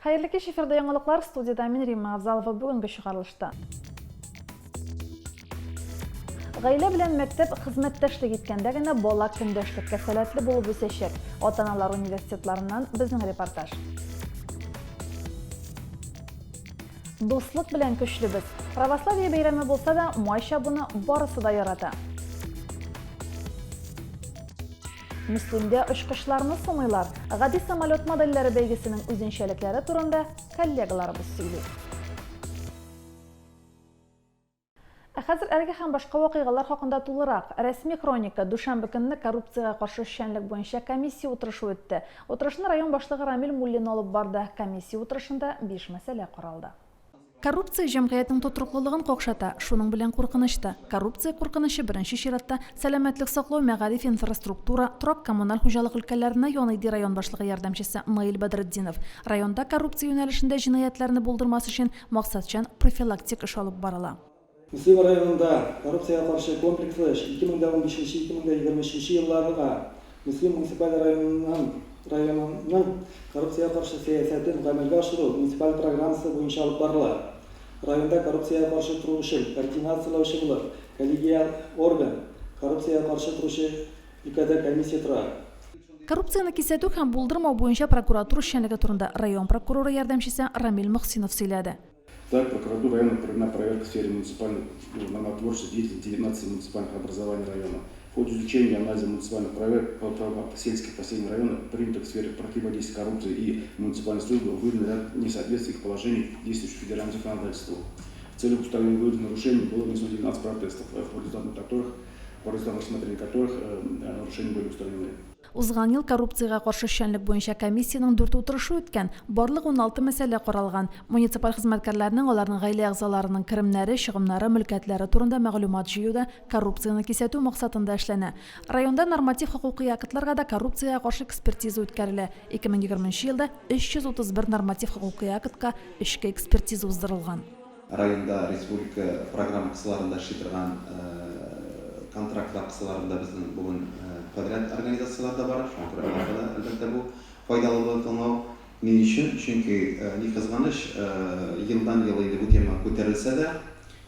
Хәерле кич, эфирда яңалыклар, студиядә мин Римма Авзалова бүгенге чыгарылышта. Гаилә белән мәктәп хезмәттәшлек иткәндә генә бала көндәшлеккә сәләтле булып үсәчәк. Ата-аналар университетларыннан безнең репортаж. Дуслык белән көчле без. Православие бәйрәме булса да, май чабуны барысы да ярата. Мөслимдә очкычларны сыныйлар. Гади самолет модельләре бәйгесенең үзенчәлекләре турында коллегаларыбыз сөйли. Ә хәзер әлеге һәм башка вакыйгалар хакында тулырак. Рәсми хроника, дүшәмбе көнне коррупциягә каршы эшчәнлек буенча комиссия утырышы үтте. Утырышны район башлыгы Рамил Муллин алып барды. Комиссия утырышында биш мәсьәлә каралды. Коррупция җәмгыятьнең тотрыклылыгын какшата, шуның белән куркыныч та. Коррупция куркынычы беренче чиратта сәламәтлек саклау, мәгариф, инфраструктура, торак-коммуналь хуҗалык өлкәләренә яный, ди район башлыгы ярдәмчесе Наил Бәдретдинов. Районда коррупция юнәлешендә җинаятьләрне булдырмас өчен максатчан профилактик эш алып барыла. Мөслим районында коррупциягә каршы комплекслы эш 2015 2023 елларга Мөслим муниципаль районының районының коррупциягә каршы сәясәтен гамәлгә ашыру муниципаль программасы буенча алып барыла. Районда коррупциягә каршы тору эшен координацияләүче булып коллегиаль орган, коррупциягә каршы торучы өлкәдә комиссия тора. Коррупцияне кисәтү һәм булдырмау буенча прокуратура эшчәнлеге турында район прокуроры ярдәмчесе Рамил Мөхсинов сөйләде. Так, прокуратура района проведена проверка в сфере муниципальной нормотворческой деятельности 19 муниципальных образований района. В ходе изучения и анализа муниципальных проверок по сельских поселениям района, принятых в сфере противодействия коррупции и муниципальной службы, выявлен ряд несоответствий их положений действующему федеральному законодательству. В целях устранения выявленных нарушений было внесено 19 протестов, по результатам которых, по результатам рассмотрения которых нарушения были устранены. Узган ел коррупциягә каршы эшчәнлек буенча комиссиянең дүрт утырышы үткән, барлыгы 16 мәсьәлә каралган. Муниципаль хезмәткәрләрнең, аларның гаилә әгъзаларының керемнәре, чыгымнары, мөлкәтләре турында мәгълүмат җыю да коррупцияне кисәтү максатында эшләнә. Районда норматив хокукый актларга да коррупциягә каршы экспертиза үткәрелә. 2020 нче елда 331 норматив хокукый актка эчке экспертиза уздырылган. Районда республика программа кысаларында эшли торган контрактлар кысаларында безнең бүген подряд организацияләр дә бар, шуңа күрә аларга да, әлбәттә, бу файдалы булыр тыңлау. Ни өчен? Чөнки, ни кызганыч, елдан-ел инде бу тема күтәрелсә дә,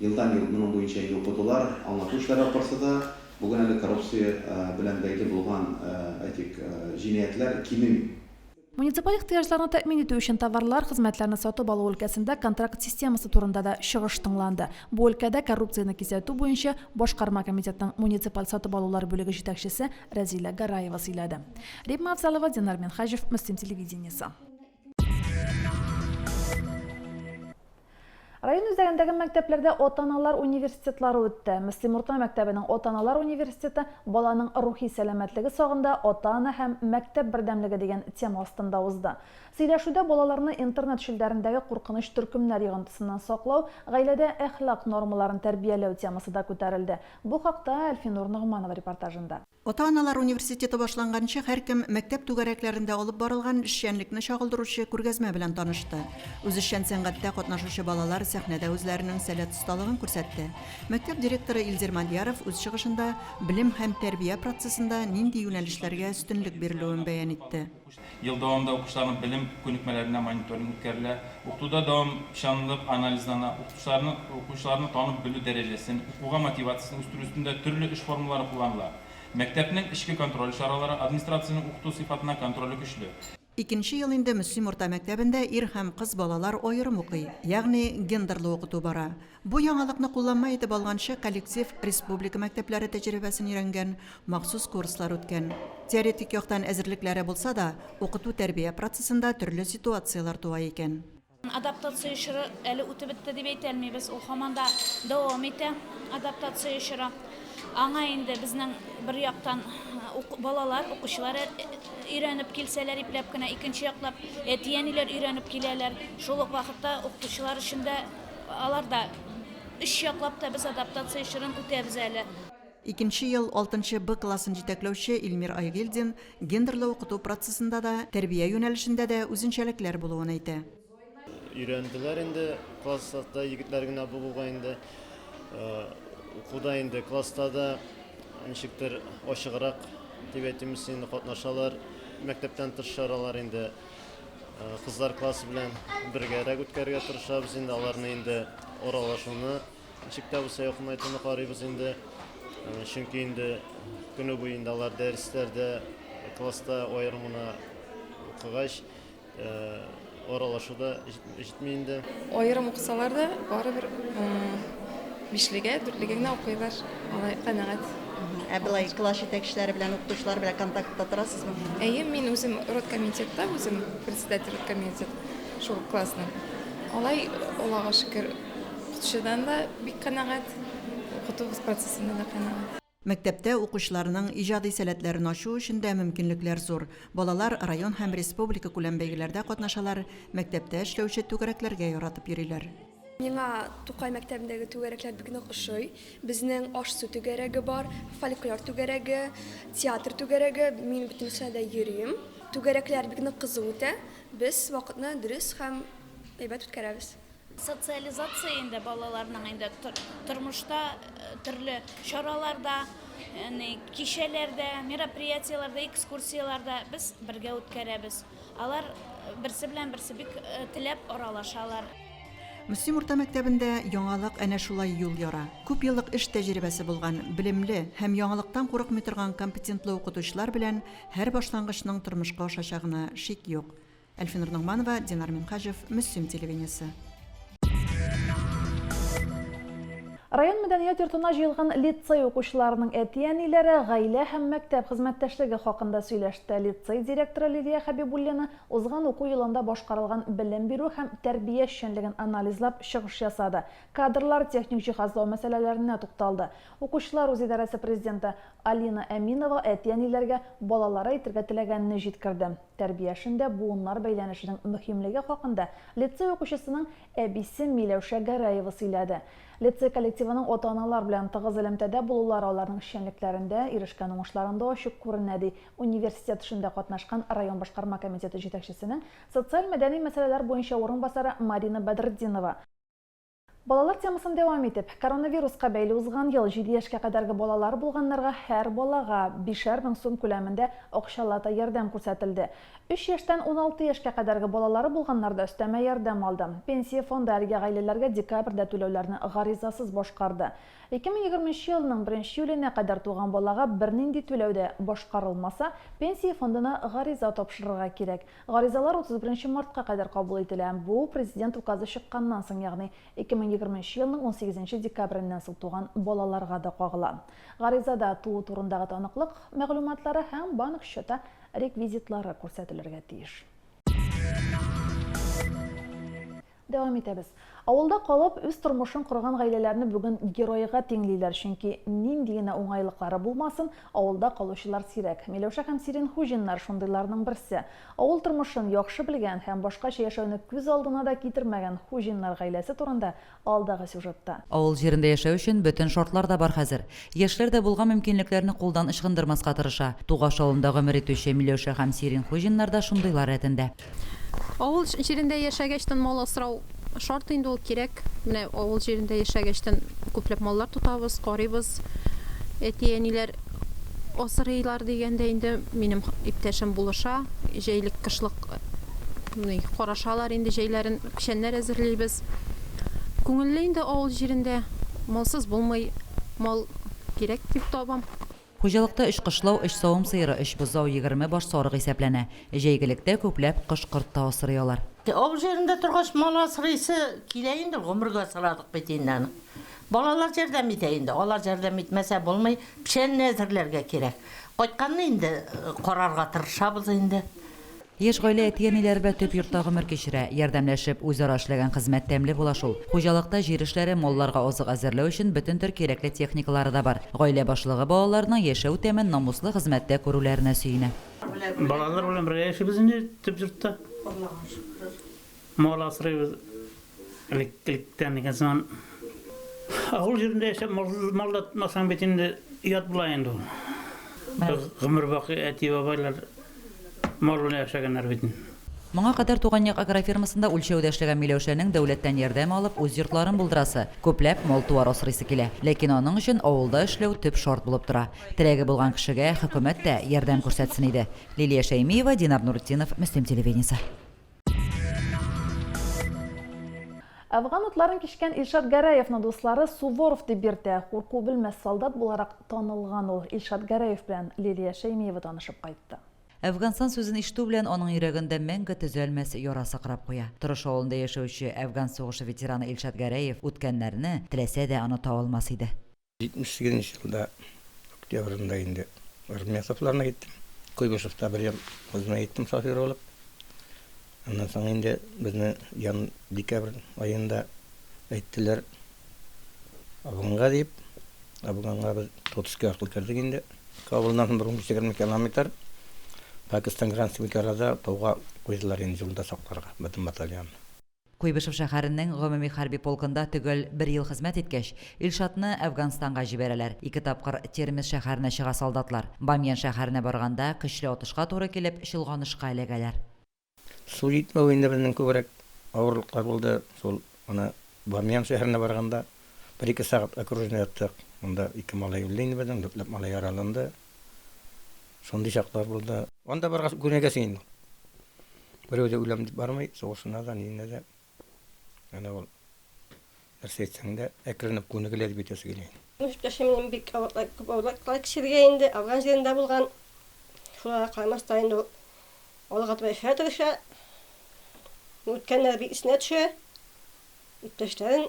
елдан-ел моның буенча инде укытулар, аңлату эшләре алып барса да, бүген әле коррупция белән бәйле булган, әйтик, җинаятьләр кимеми. Муниципаль ихтыяҗларны тәэмин итү өчен товарлар, хезмәтләрне сатып алу өлкәсендә контракт системасы турында да чыгыш тыңланды. Бу өлкәдә коррупцияне кисәтү буенча Башкарма комитетның муниципаль сатып алулар бүлеге җитәкчесе Рәзилә Гараева сөйләде. Римма Афзалова, Динар Минһаҗев, Мөслим телевидениесе. Район үзәгендәге мәктәпләрдә ата-аналар университетлары үтте. Мөслим урта мәктәбенең ата-аналар университеты Баланың рухи сәламәтлеге сагында ата-ана һәм мәктәп бердәмлеге дигән тема астында узды. Сөйләшүдә балаларны интернет челтәрендәге куркыныч төркемнәр йогынтысыннан саклау, гаиләдә әхлак нормаларын тәрбияләү темасы да күтәрелде. Бу хакта Әлфинур Ногманова репортажында. Ата-аналар университеты башланганчы һәркем мәктәп түгәрәкләрендә алып барылган эшчәнлекне чагылдыручы күргәзмә белән танышты. Үзешчән сәнгатьтә катнашучы балалар сәхнәдә үзләренең сәләт-осталыгын күрсәтте. Мәктәп директоры Илзир Мадьяров үз чыгышында белем һәм тәрбия процессында нинди юнәлешләргә өстенлек бирелүен бәян итте. Ел дәвамында укучыларның белем күнекмәләренә мониторинг үткәрелә, укытуда дәвамчанлык анализлана, укытучыларның укучыларны танып белү дәрәҗәсен, укуга мотивациясен үстерү өстендә төрле эш формалары кулланыла. Мәктәпнең эчке контроль чаралары, администрациянең укыту сыйфатына контроле көчле. Икенче ел инде Мөслим урта мәктәбендә ир һәм кыз балалар аерым укый, ягъни гендерлы укыту бара. Бу яңалыкны кулланма итеп алганчы, коллектив республика мәктәпләре тәҗрибәсен өйрәнгән, махсус курслар үткән. Теоретик яктан әзерлекләре булса да, укыту-тәрбия процессында төрле ситуацияләр туа икән. Адаптация чоры әле үтеп бетте дип әйтә алмыйбыз. Ул һаман да дәвам итә, адаптация чоры. Аңа инде безнең бер яктан балалар, укучылар өйрәнеп килсәләр ипләп кенә, икенче яклап әти-әниләр өйрәнеп киләләр. Шул ук вакытта укытучылар өчен дә Алар да өч яклап та без адаптация чорын үтәбез әле. Икенче ел алтынчы Б классын җитәкләүче Илмир Айгилдин гендерлы укыту процессында да, тәрбия юнәлешендә дә үзенчәлекләр булуын әйтә. Өйрәнделәр инде, класста егетләр генә булуга инде. Укуда инде класста да ничектер ачыграк дип әйтимме инде катнашалар. Мәктәптән тыш чаралар инде. Кызлар классы белән бергәрәк үткәрергә тырышабыз инде, аларны инде аралашуны ничек тә булса якынайтуны карыйбыз инде. Чөнки инде көне буе инде алар дәресләрдә, класста аерым гына укыгач, аралашу да җитми инде. Аерым укысалар да, барыбер бишлегә, дүртлегә генә укыйлар. Алай канәгать. Ә болай класс җитәкчеләре белән, укытучылар белән контактта торасызмы? Әйе, мин үзем родкомитетта, үзем председатель родкомитет шул классның. Алай, Аллага шөкер, укытучыдан да бик канәгать, укыту процессыннан да канәгать. Мәктәптә укучыларның иҗади сәләтләрен ачу өчен дә мөмкинлекләр зур. Балалар район һәм республикакүләм бәйгеләрдә катнашалар, мәктәптә эшләүче түгәрәкләргә яратып йөриләр. Миңа Тукай мәктәбендәге түгәрәкләр бик нык ошый. Безнең аш-су түгәрәге бар, фольклор түгәрәге, театр түгәрәге, мин бөтенесенә дә йөрим. Түгәрәкләр бик нык кызу үтә. Без вакытны дөрес һәм әйбәт үткәрәбез. Социализация инде балаларның инде тормышта төрле чараларда, кичәләрдә, мероприятиеләрдә, экскурсияләрдә без бергә үткәрәбез. Алар берсе белән берсе бик теләп аралашалар. Мөслим урта мәктәбендә яңалык әнә шулай юл яра. Күпьеллык эш тәҗрибәсе булган, белемле һәм яңалыктан курыкмый торган компетентлы укытучылар белән һәр башлангычның тормышка ашачагына шик юк. Әлфинур Ногманова, Динар Минһаҗев, Мөслим телевидениесе. Район мәдәният йортына җыелган лицей укучыларының әти-әниләре гаилә һәм мәктәп хезмәттәшлеге хакында сөйләште. Лицей директоры Лилия Хәбибуллина узган уку елында башкарылган белем бирү һәм тәрбия эшчәнлеген анализлап чыгыш ясады. Кадрлар, техник җиһазлау мәсьәләләренә тукталды. Укучылар үзидарәсе президенты Алина Әминова әти-әниләргә балалары әйтергә теләгәнне җиткерде. Тәрбия эшендә буыннар бәйләнешенең мөһимлеге хакында лицей укучысының әбисе Миләүшә Гәрәева сөйләде. Лицей коллективының ата-аналар белән тыгыз элемтәдә булулары аларның эшчәнлекләрендә, ирешкән уңышларында ачык күренә, ди университет эшендә катнашкан район башкарма комитеты җитәкчесенең социаль-мәдәни мәсьәләләр буенча урынбасары Марина Бәдретдинова. Балалар темасын дәвам итеп, коронавируска бәйле узган ел җиде яшькә кадәрге балалары булганнарга һәр балага 5 мең сум күләмендә акчалата ярдәм күрсәтелде. Өч яшьтән 16 яшькә кадәрге балалары булганнар да өстәмә ярдәм алды. Пенсия фонды әлеге гаиләләргә декабрьдә түләүләрне гаризасыз башкарды. 2020 нче елның беренче июленә кадәр туган балага бернинди түләү дә башкарылмаса, Пенсия фондына гариза тапшырырга кирәк. Гаризалар 31 нче мартка кадәр кабул ителә. Бу, Президент указы чыкканнан соң, ягъни 2020 нче елның 18 нче декабреннән соң туган балаларга да кагыла. Гаризада туу турындагы таныклык мәгълүматлары һәм банк счеты реквизитлары күрсәтелергә тиеш. Дәвам итәбез. Авылда калып, үз тормышын корган гаиләләрне бүген геройга тиңлиләр, чөнки нинди генә уңайлыклары булмасын, авылда калучылар сирәк. Миләүшә һәм Сирин Хуҗиннар шундыйларның берсе. Авыл тормышын яхшы белгән һәм башкача яшәүне күз алдына да китермәгән Хуҗиннар гаиләсе турында алдагы сюжетта. Авыл җирендә яшәү өчен бөтен шартлар да бар хәзер. Яшьләр дә булган мөмкинлекләрне кулдан ычкындырмаска тырыша. Тугаш авылында гомер итүче Миләүшә һәм Сирин Хуҗиннар да шундыйлар рәтендә. Авыл җирендә яшәгәчтен мал асрау шарт инде ул, кирәк. Менә авыл җирендә яшәгәчтен күпләп маллар тотабыз, карыйбыз. Әти-әниләр асрыйлар дигәндә инде минем иптәшем булыша. Җәйлек, кышлык карашалар инде җәйләрен, печәннәр әзерлибез. Күңелле инде авыл җирендә. Малсыз булмый, мал кирәк дип табам. Хуҗалыкта өч кышлау, өч савым сыеры, өч бозау, 20 баш сарык исәпләнә. Җәйгелектә күпләп кош-корт та асрый алар. Авыл җирендә торгач, мал асрыйсы килә инде, гомергә асрадык бит инде аны. Балалар ярдәм итә инде, алар ярдәм итмәсә булмый, печәнне әзерләргә кирәк. Кайтканны инде карарга тырышабыз инде. Яшь гаилә әти-әниләре белән төп йортта гомер кичерә. Ярдәмләшеп, үзара эшләгән хезмәт тәмле була шул. Хуҗалыкта җир эшләре, малларга азык әзерләү өчен бөтен төр кирәкле техникалары да бар. Гаилә башлыгы балаларының яшәү тәмен намуслы хезмәттә күрүләренә сөенә. Балалар белән бергә яшибез инде төп йортта. Мал асрыйбыз. Элек электән дигән сыман. Авыл җирендә яшәп мал, мал да тотмасаң бит инде оят була инде ул. Гомер бакый әти-бабайлар мал белән яшәгәннәр бит инде. Моңа кадәр Туган як агрофирмасында үлчәүдә эшләгән Миләүшәнең дәүләттән ярдәм алып, үз йортларын булдырасы, күпләп мал-туар асрыйсы килә. Ләкин аның өчен авылда эшләү төп шарт булып тора. Теләге булган кешегә хөкүмәт тә ярдәм күрсәтсен иде. Лилия Шәймиева, Динар Нуретдинов, Мөслим телевидениесе. Әфган утларын кичкән Илшат Гәрәевны дуслары Суворов дип йөртә. Курку белмәс солдат буларак танылган ул. Илшат Гәрәев белән Лилия Шәймиева танышып кайтты. Әфганстан сүзен ишетү белән аның йөрәгендә мәңге төзәлмәс яра сыкрап куя. Торыш авылында яшәүче Әфган сугышы ветераны Илшат Гәрәев үткәннәрне, теләсә дә, оныта алмас иде. 78 нче елда октябрендә инде армия сафларына киттем. Куйбышевта бер ел хезмәт иттем шофер булып. Аннан соң инде безне ян декабрь аенда әйттеләр Афганга дип. Афганга без Тотский аркылы кердек инде. Кабулдан соң бер 15-20 километр Пакистан границасы арада тауга куйдылар инде юлда сакларга бөтен батальонны. Куйбышев шәһәренең гомуми хәрби полкында төгәл бер ел хезмәт иткәч, Илшатны Әфганстанга җибәрәләр. Ике тапкыр Термез шәһәренә чыга солдатлар. Бамьян шәһәренә барганда, көчле атышка туры килеп, чолганышка эләгәләр. Су җитмәү инде безнең күбрәк авырлыклар булды. Шул аны Бамьян шәһәренә барганда бер-ике сәгать окружный яттык. Монда ике малай үлде инде безнең, дүртләп малай яраланды. Шундый чаклар булды. Анда баргач күнегәсең инде. Берәү дә үләм дип бармый, сугышына да, ниенә дә. Әнә ул нәрсә әйтсәң дә, әкренләп күнегелә дип әйтәсе килә инде. Тормыш иптәшем минем бик авырлык, күп авырлыклар кичергән инде, Афган җирендә булган. Шуларга карамастан инде ул алга таба яшәргә тырыша. Үткәннәр бик исенә төшә. Иптәшләрен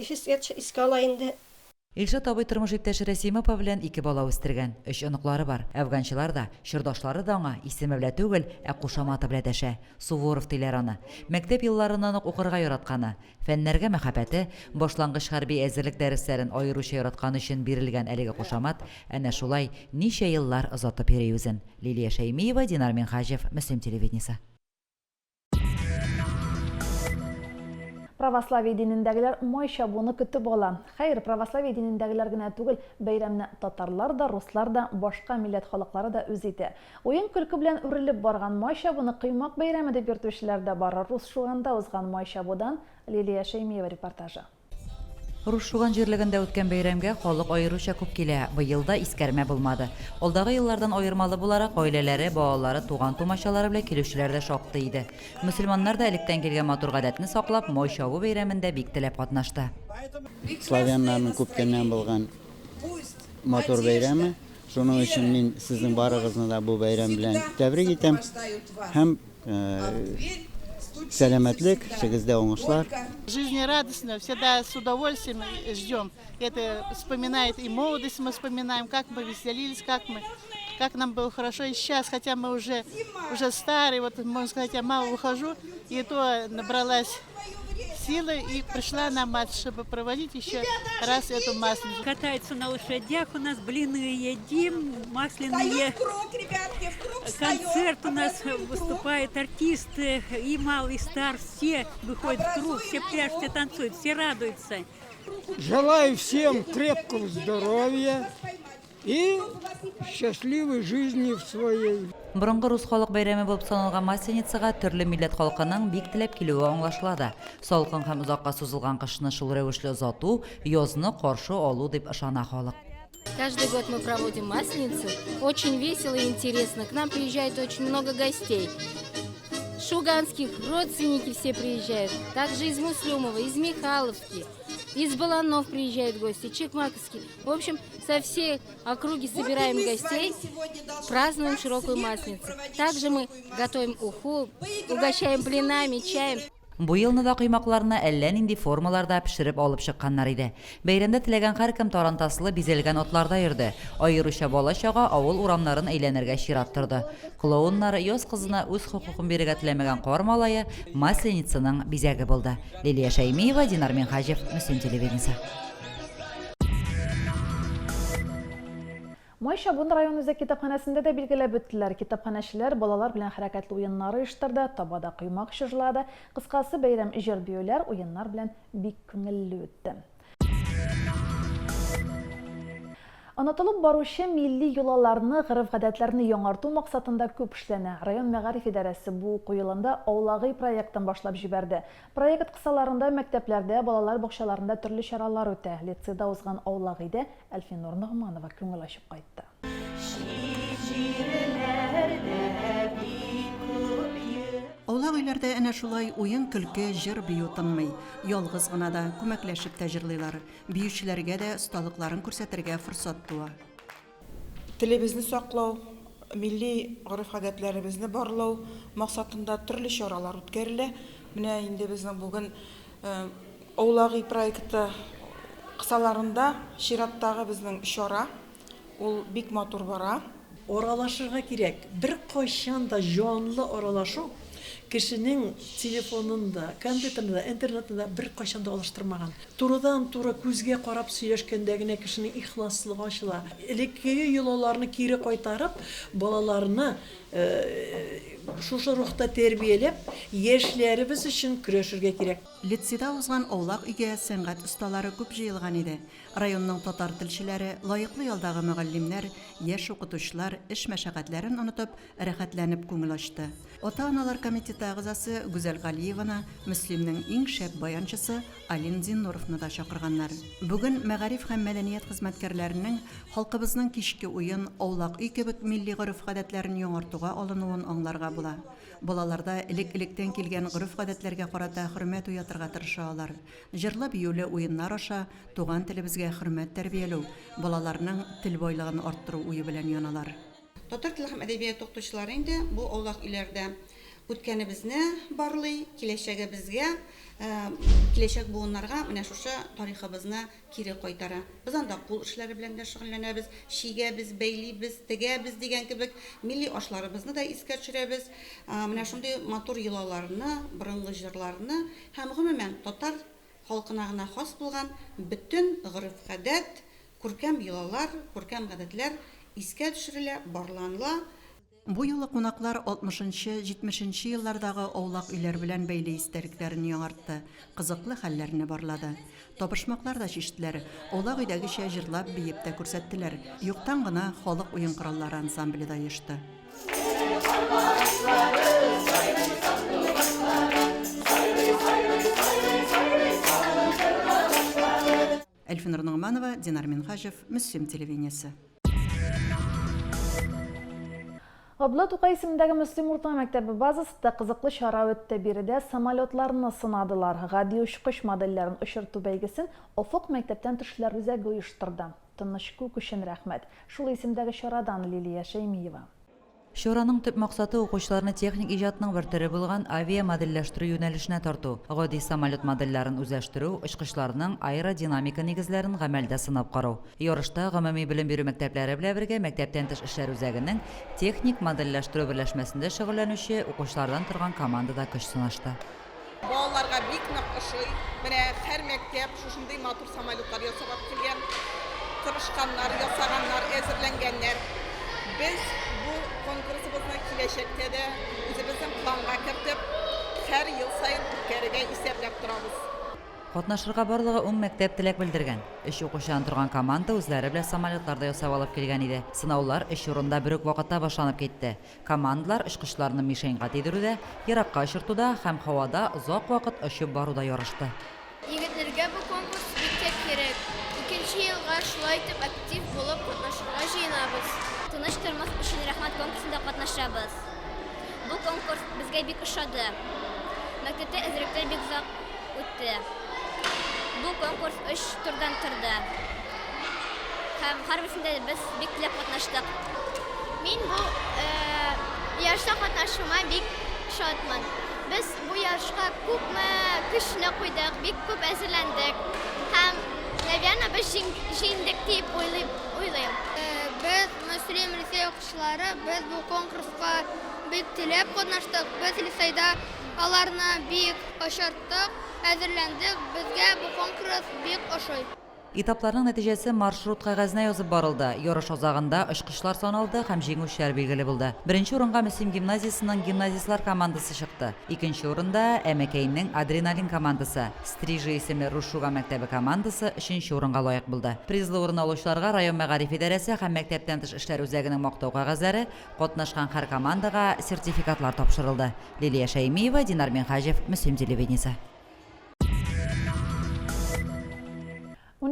еш искә ала инде. Илшат абый тормыш иптәше Рәсимә апа белән ике бала үстергән, өч оныклары бар. Әфганчылар да, чордашлары да аңа исеме белә түгел, ә кушаматы белә дәшә. Суворов диләр аны. Мәктәп елларыннан ук укырга яратканы, фәннәргә мәхәббәте, башлангыч хәрби әзерлек дәресләрен аеруча яратканы өчен бирелгән әлеге кушамат әнә шулай ничә еллар озатып йөри үзен. Лилия Шәймиева, Динар Минһаҗев, Мөслим телевидениесе. Православие динендәгеләр май чабуны көтеп ала. Хәер, православие динендәгеләр генә түгел, бәйрәмне татарлар да, руслар да, башка милләт халыклары да үз итә. Уен-көлке белән үрелеп барган май чабуны коймак бәйрәме дип йөртүчеләр дә бар. Рус Шуганда узган май чабудан Лилия Шәймиева репортажы. Рус Шуган җирлегендә үткән бәйрәмгә халык аеруча күп килә. Быел да искәрмә булмады. Алдагы еллардан аермалы буларак, гаиләләре, балалары, туган-тумачалары белән килүчеләр дә шактый иде. Мөселманнар да электән килгән матур гадәтне саклап, Май чабу бәйрәмендә бик теләп катнашты. Славяннарның күптәннән булган матур бәйрәме. Шуның өчен мин сезнең барыгызны да бу бәйрәм белән тәбрик итәм һәм Сәламәтлек, эшегездә уңышлар. Жизнерадостно, всегда с удовольствием ждем. Это вспоминает и молодость мы вспоминаем, как мы веселились, как мы, как нам было хорошо. И сейчас, хотя мы уже, уже старые, вот можно сказать, я мало выхожу, и то набралась силы и пришла на матч, чтобы проводить еще раз эту масленицу. Катаются на лошадях у нас, блины едим, масляные. Круг, ребятки, в круг Концерт у нас выступают артисты, и малый, и стар, все выходят в круг, все пляшут, все танцуют, все радуются. Желаю всем крепкого здоровья и счастливой жизни в своей. Борынгы рус халык бәйрәме булып саналган Масленицага төрле милләт халкының бик теләп килүе аңлашыла да. Салкын һәм озакка сузылган кышны шул рәвешле озату, язны каршы алу дип ышана халык. Каждый год мы проводим Масленицу. Очень весело и интересно. К нам приезжает очень много гостей. Шуганских, родственники все приезжают. Также из Муслюмова, из Михайловки, из Баланов приезжают гости, Чекмаковский. В общем, со всей округи собираем гостей, празднуем широкую Масленицу. Также мы готовим уху, угощаем блинами, чаем. Бу елны да коймакларны әллә нинди формаларда пешереп алып чыкканнар иде. Бәйрәмдә теләгән һәркем тарантаслы бизәлгән атларда йөрде. Аеруча бала-чага авыл урамнарын әйләнергә чират торды. Клоуннар, яз кызына үз хокукын бирергә теләмәгән кар малае Масленицаның бизәге булды. Лилия Шәймиева, Динар Минһаҗев, Мөслим телевидениесе. Май чабуын район үзәк китапханәсендә дә билгеләп үттеләр. Китапханәчеләр балалар белән хәрәкәтле уеннар оештырды, табада коймак чыжлады. Кыскасы, бәйрәм җыр-биюләр, уеннар белән бик күңелле үтте. Онытылып баручы милли йолаларны, гореф-гадәтләрне яңарту максатында күп эшләнә. Район мәгариф идарәсе бу уку елында Аулагый проектын башлап җибәрде. Проект кысаларында мәктәпләрдә, балалар бакчаларында төрле чаралар үтә. Лицейда узган Аулагыйдә Әлфинур Ногманова күңел ачып кайтты. Аулак өйләр өйләрдә әнә шулай уен-көлке, җыр-бию тынмый. Ялгыз гына да, күмәкләшеп тә җырлыйлар. Биючеләргә дә осталыкларын күрсәтергә форсат туа. Телебезне саклау, милли гореф-гадәтләребезне барлау максатында төрле чаралар үткәрелә. Менә инде безнең бүген Аулак өй проекты кысаларында чираттагы безнең чара. Ул бик матур бара. Аралашырга кирәк. Беркайчан да җанлы аралашу кешенең телефонын да, компьютерны да, интернетны да беркайчан да алыштырмаган. Турыдан-туры күзгә карап сөйләшкәндә генә кешенең ихласлыгы ачыла. Элеккеге йолаларны кире кайтарып, балаларны шушы рухта тәрбияләп, яшьләребез өчен көрәшергә кирәк. Лицейда узган аулак өйгә сәнгать осталары күп җыелган иде. Районның татар телчеләре, лаеклы ялдагы мөгаллимнәр, яшь укытучылар эш-мәшәкатьләрен онытып, рәхәтләнеп күңел ачты. Ата-аналар комитеты әгъзасы Гүзәл Галиеваны, Мөслимнең иң шәп баянчысы Алим Зиннуровны да чакырганнар. Бүген мәгариф һәм мәдәният хезмәткәрләренең халкыбызның кичке уен, аулак өй кебек милли гореф-гадәтләрен яңартуга алынуын аңларга була. Балаларда элек-электән килгән гореф-гадәтләргә карата хөрмәт уятырга тырыша алар. Җырлы-биюле уеннар аша туган телебезгә хөрмәт тәрбияләү, балаларның тел байлыгын арттыру уе белән яналар. Татар теле һәм әдәбияты укытучылары инде бу аулак өйләрдә үткәнебезне барлый, киләчәгебезгә, киләчәк буыннарга менә шушы тарихыбызны кире кайтара. Без анда кул эшләре белән дә шөгыльләнәбез, чигәбез, бәйлибез, тегәбез дигән кебек, милли ашларыбызны да искә төшерәбез. Менә шундый матур йолаларны, борынгы җырларны һәм, гомумән, татар халкына гына хас булган бөтен гореф-гадәт, Күркәм йолалар, күркәм гадәтләр искә төшерелә, барланыла. Бу юлы кунаклар алтмышынчы, җитмешенче еллардагы аулак өйләр белән бәйле истәлекләрен яңартты, кызыклы хәлләрне барлады. Табышмаклар да чиштеләр, аулак өйдәгечә җырлап-биеп тә күрсәттеләр. Юктан гына халык уен кораллары ансамбле дә оешты. Әлфинур Ногманова, Динар Минһаҗев, Мөслим телевидениесе. Габдулла Тукай исемендәге Мөслим урта мәктәбе базасында кызыклы чара үтте. Биредә самолетларны сынадылар. Гади очкыч модельләрен очырту бәйгесен Офык мәктәптән төшләр үзәге оештырды. Тыныч күк өчен рәхмәт! Шул исемдәге чарадан Лилия Шәймиева. Чараның төп максаты, укучыларны техник иҗатның бер төре булган авиамодельләштерү юнәлешенә тарту, гади самолет модельләрен үзләштерү, очкычларның аэродинамика нигезләрен гамәлдә сынап карау. Ярышта гомуми белем бирү мәктәпләре белән бергә мәктәптән тыш эшләр үзәгенең техник модельләштерү берләшмәсендә шөгыльләнүче укучылардан торган команда да көч сынашты. Балаларга бик нык ошый. Менә һәр мәктәп шушындый матур самолетлар ясап алып килгән. Тырышканнар, ясаганнар, әзерләнгәннәр. Без бу конкурсыбызны киләчәктә дә үзебезнең планга кертеп, һәр ел саен үткәрергә исәпләп торабыз. Катнашырга барлыгы ун мәктәп теләк белдергән. Өч укучыдан торган команда үзләре белән самолетлар да ясап алып килгән иде. Сынаулар өч урында бер үк вакытта башланып китте. Командалар очкычларны мишеньга тидерүдә, еракка очыртуда һәм һавада озак вакыт очып баруда ярышты. Егетләргә бу конкурс бик тә кирәк. Икенче елга шулай итеп актив булып катнашырга җыенабыз. Тыныч тормыш өчен рәхмәт конкурсында катнашабыз. Бу конкурс безгә бик ошады. Мәктәптә әзерлекләр бик озак үтте. Бу конкурс өч турдан торды. Һәм һәрберсендә без бик теләп катнаштык. Мин бу ярышта катнашуыма бик шатмын. Без бу ярышка күпме көчне куйдык, бик күп әзерләндек. Һәм, наверное, без җиңдек дип уйлыйм. Без, Мөслим лицей укучылары, без бу конкурска бик теләп катнаштык. Без лицейда аларны бик очырттык, әзерләндек. Безгә бу конкурс бик ошый. Этапларның нәтиҗәсе маршрут кәгазенә язып барылды. Ярыш азагында очкычлар саналды һәм җиңүчеләр билгеле булды. Беренче урынга Мөслим гимназиясенең гимназистлар командасы чыкты. Икенче урында, Әмәкәйнең Адреналин командасы. Стрижи исемле Рус Шуган мәктәбе командасы өченче урынга лаек булды. Призлы урын алучыларга район мәгариф идарәсе һәм мәктәптән тыш эшләр үзәгенең мактау кәгазьләре, катнашкан һәр командага сертификатлар тапшырылды. Лилия Шәймиева, Динар Минһаҗев, Мөслим телевидениесе.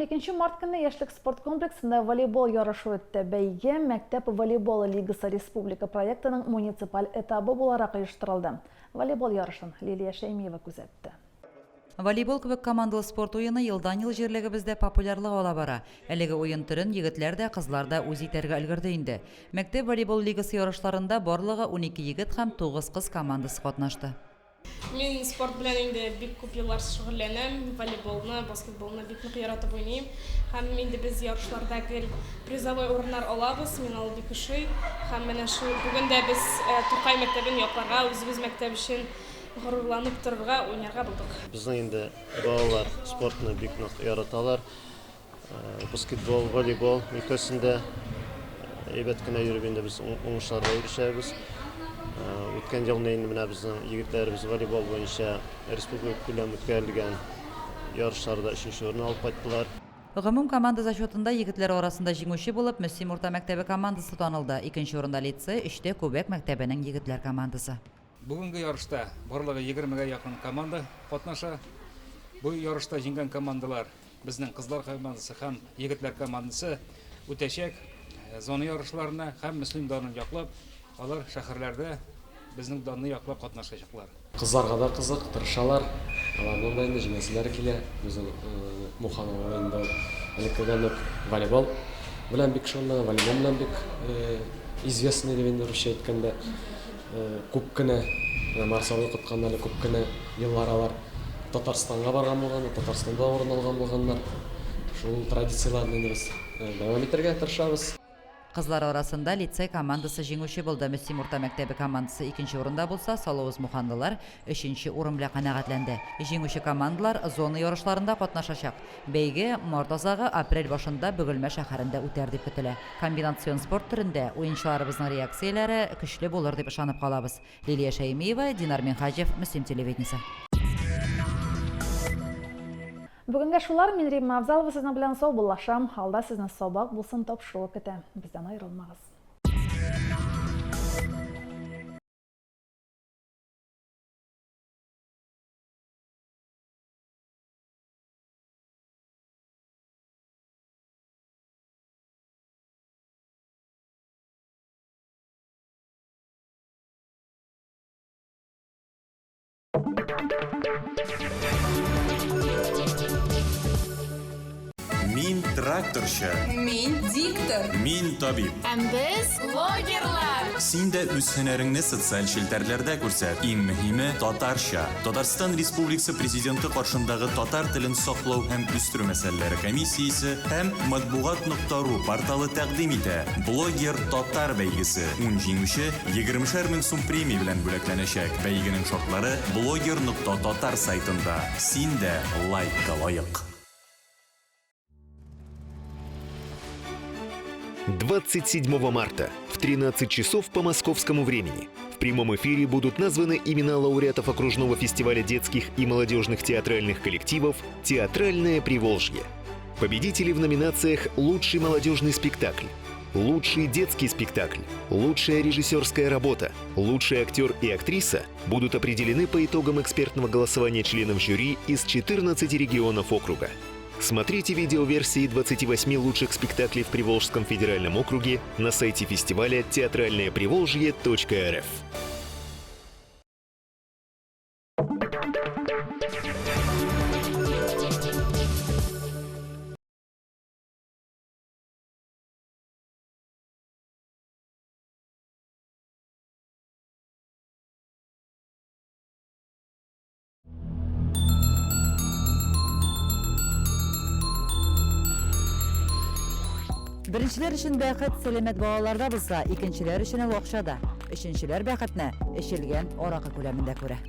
12 март көнне Яшьлек спорт комплексында волейбол ярышы үтте. Бәйге Мәктәп волейболы лигасы республика проектының муниципаль этабы буларак оештырылды. Волейбол ярышын Лилия Шәймиева күзәтте. Волейбол кебек командалы спорт уены елдан-ел җирлегебездә популярлык ала бара. Әлеге уен төрен егетләр дә, кызлар да үз итәргә өлгерде инде. Мәктәп волейбол лигасы ярышларында барлыгы 12 егет һәм 9 кыз командасы катнашты. Мин спорт белән инде бик күп еллар шөгыльләнәм, волейболны, баскетболны бик нык яратып уйныйм. Һәм инде без ярышларда гел призовой урыннар алабыз, миңа ул бик ошый. Һәм менә шул бүген дә без Тукай мәктәбен якларга, үзебез мәктәп өчен горурланып торырга, уйнарга булдык. Безнең инде балалар спортны бик нык яраталар. Баскетбол, волейбол өлкәсендә әйбәт кенә йөреп инде без уңышларга ирешәбез. Үткән елны инде менә безнең егетләребез волейбол буенча республика күләм үткәрелгән ярышларда өченче урын алып кайттылар. Гомум команда зачетында егетләр арасында җиңүче булып Мөслим урта мәктәбе командасы танылды. Икенче урында лицей, өчтә Күбәк мәктәбенең егетләр командасы. Бүгенге ярышта барлыгы егермегә якын команда катнаша. Бу ярышта җиңгән командалар безнең кызлар командасы һәм егетләр командасы үтәчәк зона ярышларына һәм Мөслим данын яклап, алар шәһәрләрдә безнең данны яклап катнашачаклар. Кызларга да кызык, тырышалар. Аларның да инде җиңәселәре килә. Безнең Мухан авылы инде ул элеккедән үк волейбол белән бик шөгыльләнә, волейбол белән бик известный дип инде русча әйткәндә. Күп кенә, менә Марс абый укыткан әле күп кенә еллар алар Татарстанга барган булган, Татарстанда да урын алган булганнар. Шул традицияләрне инде без дәвам итәргә тырышабыз. Кызлар арасында лицей командасы җиңүче булды. Мөслим урта мәктәбе командасы икенче урында булса, Салавыз муханлылар өченче урын белән канәгатьләнде. Җиңүче командалар зона ярышларында катнашачак. Бәйге март азагы, апрель башында Бөгелмә шәһәрендә үтәр дип көтелә. Комбинацион спорт төрендә уенчыларыбызның реакцияләре көчле булыр дип ышанып калабыз. Лилия Шәймиева, Динар Минһаҗев, Мөслим телевидениесе. Бүгенгә шулар, мин Римма Авзалова сезнең белән саубуллашам. Алда сезне Сабак булсын тапшыруы көтә. Бездән аерылмагыз. Мин тракторчы. Мин диктор. Мин табиб. Һәм без блогерлар. Син дә үз һөнәреңне социаль челтәрләрдә күрсәт. Иң мөһиме, татарча. Татарстан Республикасы Президенты каршындагы татар телен саклау һәм үстерү мәсьәләләре комиссиясе һәм Матбугат нокта ру порталы тәкъдим итә Блогер татар бәйгесе. Ун җиңүче егермешәр мең сум премия белән бүләкләнәчәк. Бәйгенең шартлары блогер нокта татар сайтында. Син дә лайкка лаек! 27 марта в 13 часов по московскому времени в прямом эфире будут названы имена лауреатов окружного фестиваля детских и молодежных театральных коллективов «Театральное Приволжье». Победители в номинациях «Лучший молодежный спектакль», «Лучший детский спектакль», «Лучшая режиссерская работа», «Лучший актер и актриса» будут определены по итогам экспертного голосования членов жюри из 14 регионов округа. Смотрите видеоверсии 28 лучших спектаклей в Приволжском федеральном округе на сайте фестиваля театральное приволжье.рф. Беренчеләр өчен бәхет сәламәт балаларда булса, икенчеләр өчен ул акчада. Өченчеләр бәхетне эчелгән аракы күләмендә күрә.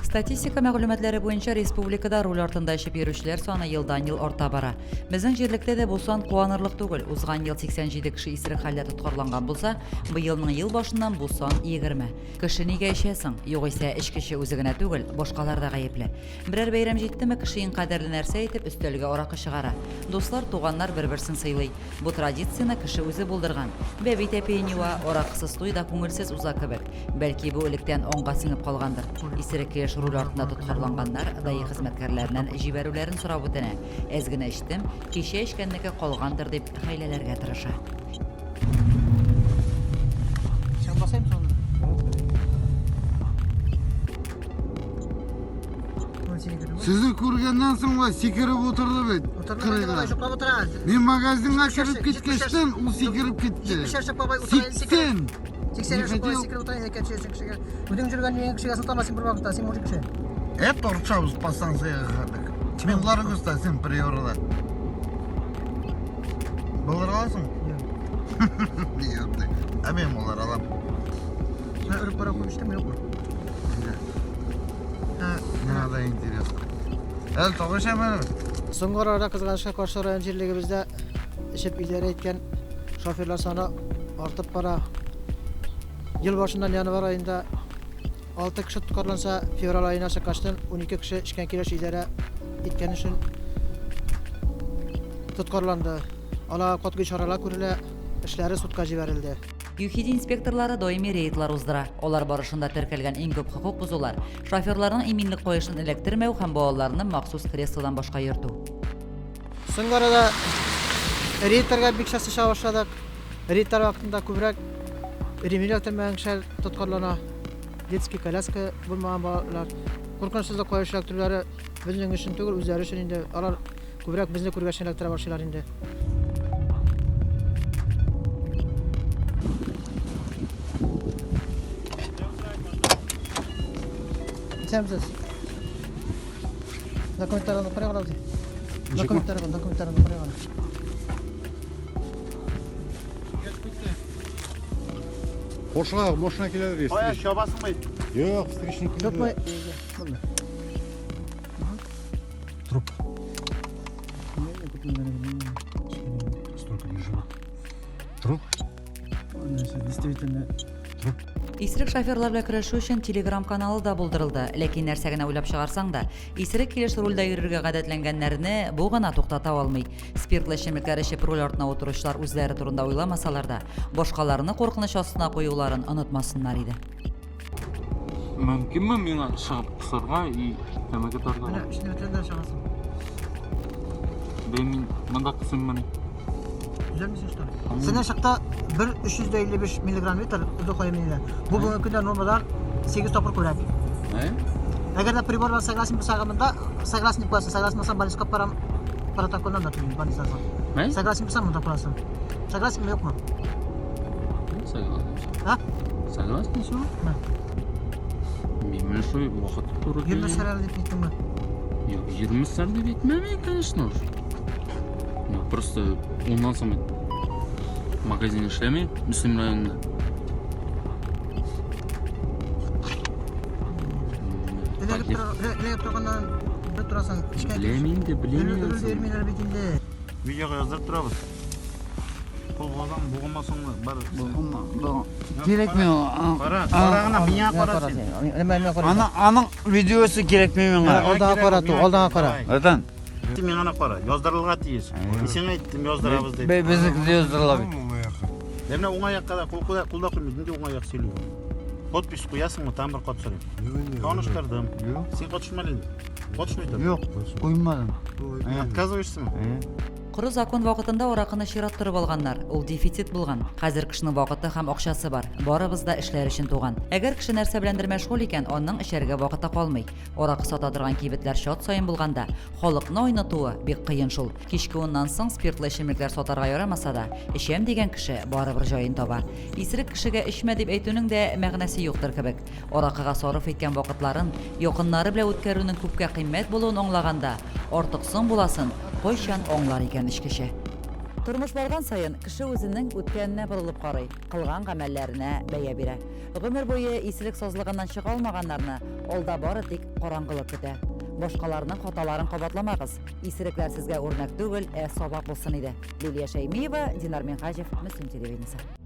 Статистика мәгълүматлары буенча республикада руль артында эчеп йөрүчеләр саны елдан-ел арта бара. Безнең җирлектә дә бу сан куанырлык түгел. Узган ел 87 кеше исерек хәлдә тоткарланган булса, быелның ел башыннан бу сан 20. Кеше нигә эчә соң? Югыйсә, эчкече үзе генә түгел, башкалар да гаепле. Берәр бәйрәм җиттеме, кеше иң кадерле нәрсә итеп өстәлгә аракы чыгара. Дуслар, туганнар бер-берсен сыйлый. Бу традицияне кеше үзе булдырган. Бәби тәпиен юа, аракысыз туй да күңелсез уза кебек. Бәлки бу электән аңга сеңеп калгандыр. Исерек килеш руль артында тоткарланганнар даи хезмәткәрләреннән җибәрүләрен сорап үтенә. Әз генә эчтем, кичә эчкәннеке калгандыр дип хәйләләргә тырыша. Сезне күргәннән соң ла сикереп утырды бит. Кырыйда. Мин магазинга кереп киткәчтән ул сикереп китте. Сиксен. 80 яшь бабай сикереп утыра икән кеше кешегә. Үзең жүргән дигән кешегә сылтама син бер вакытта, син мужик кеше. Эп торчабыз по станцияга кадәр. Мин Ларгуста, син Приорада. Булыр аласың? Юк. Ә мин булыр алам. Син өреп бара күп эчтеңме, юкмы? Миңа да интересно. Әле тагы эчәм әле. Соңгы араларда кызганычка каршы район җирлегебездә эчеп идарә иткән шоферлар саны артып бара. Ел башыннан январь аенда 6 кеше тоткарланса, февраль аена чыккачтын 12 кеше эчкән килеш идарә иткән өчен тоткарланды. Аларга катгый чаралар күрелә, эшләре судка җибәрелде. ЮХИДИ инспекторлары даими рейдлар уздыра. Алар барышында теркәлгән иң күп хокук бозулар, шоферларның иминлек каешын эләктермәү һәм балаларны махсус креслодан башка йөртү. Соңгы арада рейдларга бик часто чыга башладык. Рейдлар вакытында күбрәк ремень эләктермәгән кешеләр тоткарлана. Детский коляска булмаган балалар. Куркынычсызлык каешы эләктерүләре безнең өчен түгел, үзләре өчен инде. Алар күбрәк безне күргәч эләктерә башлыйлар инде. Исәнмесез. Документларны карыйк әле. Документларны, документларны карыйк әле. Кошка машина килә бит. Кая чабасың бит? Юк, встречный килде. Тотмай. Булды. Труп. Столько не живут. Труп? Действительно. Труп. Исерек шоферлар белән көрәшү өчен Telegram каналы да булдырылды. Ләкин нәрсә генә уйлап чыгарсаң да, исерек килеш рульдә йөрергә гадәтләнгәннәрне бу гына туктата алмый. Спиртлы эчемлекләр эчеп руль артына утыручылар үзләре турында уйламасалар да, башкаларны куркыныч астына куюларын онытмасыннар иде. Мөмкинме миңа чыгып кысарга и тәмәке тартырга? Менә эшне бетердем дә чыгасың. Бәй мин монда кысыйммыни? Төзәлмисең что ли? Синең чыкта 1,355 миллиграмм литр узокаемине. Бу бүгенге көндә нормадан 8 тапкыр күбрәк. Ә? Әгәр дә прибор белән согласен булсаң монда, согласен дип куясың, согласен булсаң больницага барам, протоколдан да түлим, больницадан. Ә? Согласен булсаң монда каласың. Согласен юкмы? Согласен. А? Согласен все? Мин менә шулай вакыт туры килә. Йөрмәсләр әле дип әйттеңме? Юк, йөрмәсләр дип әйтмәм, конечно уж. Ну, просто уннан соң магазин эшләми Мөслим районында. Эләгеп торганнан бер торасың. Беләм инде, беләм инде. Йөрмиләр бит инде. Видеога яздырып торабыз. Кул буган, бугынма соңгы бар. Бугынма, бугын. Кирәкми ул. Кара, кара гына, миңа кара син. Ана, аның видеосы кирәкми миңа. Алдаңа кара, ту, алдаңа кара. Братан. Син миңа гына кара, яздырылырга тиеш. Мин сиңа әйттем, яздырабыз дип. Бе, безнеке дә яздырыла бит. Ә менә уңай якка да кул куя, кул да куймый, нинди уңай як сөйли ул? Подпись куясыңмы, тагын бер кат сорыйм. Таныштырдым. Син катышма әле инде. Катышмый тор. Юк, куймадым. Отказываешься? Коры закон вакытында аракыны чират торып алганнар, ул дефицит булган. Хәзер кешенең вакыты һәм акчасы бар. Барыбыз да эшләр өчен туган. Әгәр кеше нәрсә беләндер мәшгуль икән, аның эчәргә вакыты калмый. Аракы сата торган кибетләр чат саен булганда, халыкны айнытуы бик кыен шул. Кичке уннан соң спиртлы эчемлекләр сатарга ярамаса да, эчәм дигән кеше барыбер җаен таба. Исерек кешегә эчмә дип әйтүнең дә мәгънәсе юктыр кебек. Аракыга сарыф иткән вакытларын якыннары белән үткәрүнең күпкә кыйммәт булуын аңлаганда, артык соң буласын кайчан аңлар икән эчкече? Тормыш барган саен, кеше үзенең үткәненә борылып карый, кылган гамәлләренә бәя бирә. Гомер буе исерек сазлыгыннан чыга алмаганнарны алда бары тик караңгылык көтә. Башкаларның хаталарын кабатламагыз, исерекләр сезгә үрнәк түгел, ә сабак булсын иде. Лилия Шәймиева, Динар Минһаҗев, Мөслим телевидениесе.